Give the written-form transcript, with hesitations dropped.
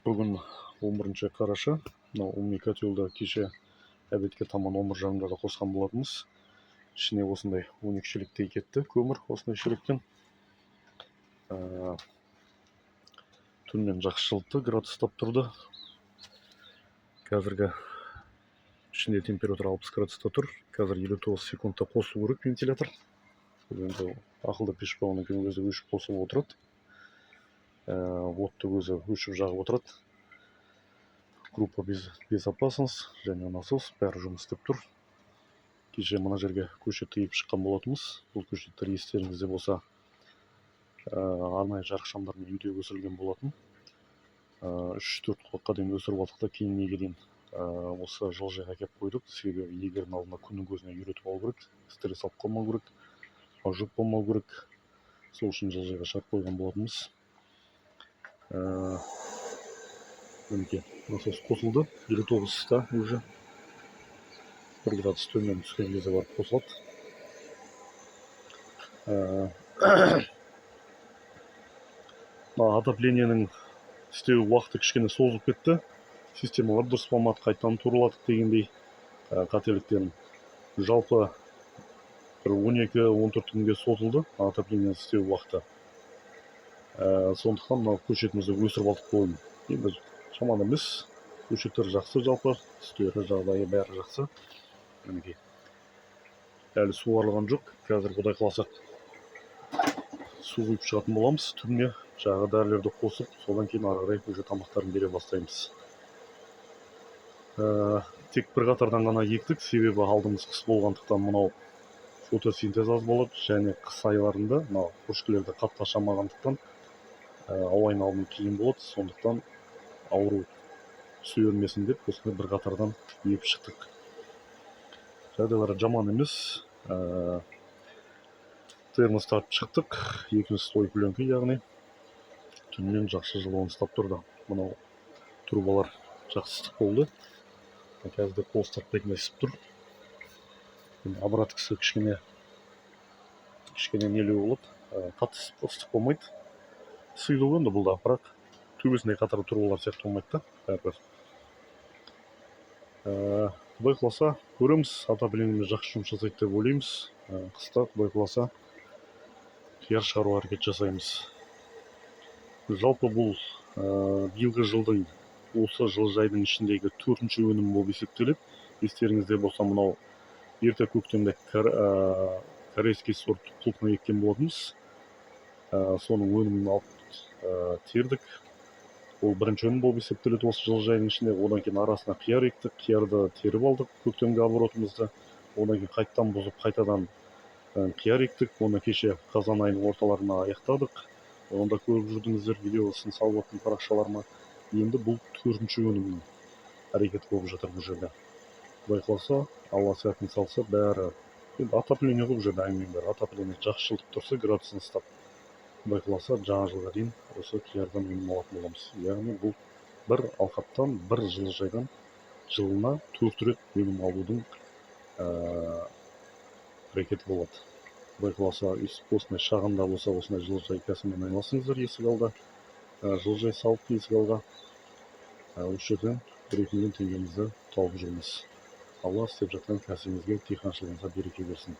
Бүгін 11 қараша. Мынау умный котелді кеше обедке таман 11:30-да қосқан болатынбыз. Ішіне осындай 12 шелектей кетті көмір, осындай шелектен. Түнімен жақсы жылытты, градус ұстап тұрды. Қазіргі ішінде температура 60 градуста тұр. Қазір 59 секундта қосылу керек вентилятор. Бұл енді ақылды пеш болғаннан кейін өзі өшіп, қосылып отырады. Отты өзі өшіп, жағып отырады. Группа безопасность және насос, бәрі жұмыс істеп тұр. Кеше мына жерге көшет егіп шыққан болатынбыз. Бұл көшеттер, естеріңізде болса, арнайы жарықшамдармен үйде өсірілген болатын. 3-4 құлаққа дейін өсіріп алдық та, кейін неге дейін осы жылыжайға әкеліп қойдық. Себебі егердің алдында күннің көзіне үйретіп алу керек, стресс алып қалмау керек, ожог болмау керек. Сол үшін жылыжайға шығарып қойған болатынбыз. Мінекей, насос қосылды, 59-та уже, 1 градус төмен түскен кезде барып қосылады. Мына отоплениенің істеу уақыты кішкене созылып кетті, системалар дұрыс болмады, қайтадан тураладық дегендей, қателіктерін. Жалпы бір 12-14 күнге созылды отопление істеу уақыты. Сондықтан мынау көшетімізді өсіріп алдық бойын. Енді жаман емес, көшеттер жақсы, жалпы түстері, жағдайы, бәрі жақсы. Мінекей, әлі суарылған жоқ. Қазір, құдай қаласа, су құйып шығатын боламыз түбіне, жаңағы дәрілерді қосып, содан кейін ары қарай уже тамақтарын бере бастаймыз. Тек бір қатардан ғана ектік, себебі алдымыз қыс болғандықтан, мынау фотосинтез аз болады және қыс айларында мынау кошкілерді қатты ашамағандықтан, ауа айналымы қиын болады. Сондықтан ауру түсе бермесін деп, осындай бір қатардан егіп шықтық. Жағдайлары жаман емес. Термос тартып шықтық, екінші слой пленка, яғни түнімен жақсы жылуын ұстап тұрды. Мынау трубалар жақсы ыстық болды, қазір де қол ұстатпайтындай ысып тұр. Енді обраткасы кішкене кішкене нелеу болады, қатты ыстық болмайды, ысиды ғой енді бұл да, бірақ төбесіндегі қатар трубалар сияқты болмайды да бәрібір. Құдай қаласа, көреміз, отоплениеміз жақсы жұмыс жасайды деп ойлаймыз. Қыста, құдай қаласа, қияр шығаруға әрекет жасаймыз. Жалпы бұл биылғы жылдың осы жылыжайдың ішіндегі төртінші өнім болып есептеледі. Естеріңізде болса, мынау ерте көктемде корейский сорт құлпынай еккен болатынбыз. Соның өнімін алып, тердік. Ол бірінші өнім болып есептеледі осы жылыжайдың ішінде. Одан кейін арасына қияр ектік, қиярды теріп алдық, көктемгі оборотымызды. Одан кейін қайтадан бұзып, қайтадан қияр ектік. Оны кеше қазан айының орталарына аяқтадық, оны да көріп жүрдіңіздер, видеосын салып отырмын парақшаларыма. Енді бұл төртінші өнімнің әрекеті болып жатыр бұл жерде. Құдай қаласа, Алла сәтін салса, бәрі енді отопление ғой бұл жерде әңгіменің бәрі. Отопление жақсы жылытып тұрса, градусын ұстап, құдай қаласа, жаңа жылға дейін осы қиярдан өнім алатын боламыз. Яғни бұл бір алқаптан, бір жылыжайдан жылына төрт рет өнім алудың әрекеті болады, құдай қаласа. Өйстіп осындай шағын да болса, осындай жылыжай кәсібімен айналысыңыздар. Есік алда жылыжай салып, есік алға осы жерден 1-2 миллион теңгемізді тауып жүрміз. Алла істеп жатқан кәсібіңізге, диқаншылығыңызға береке берсін.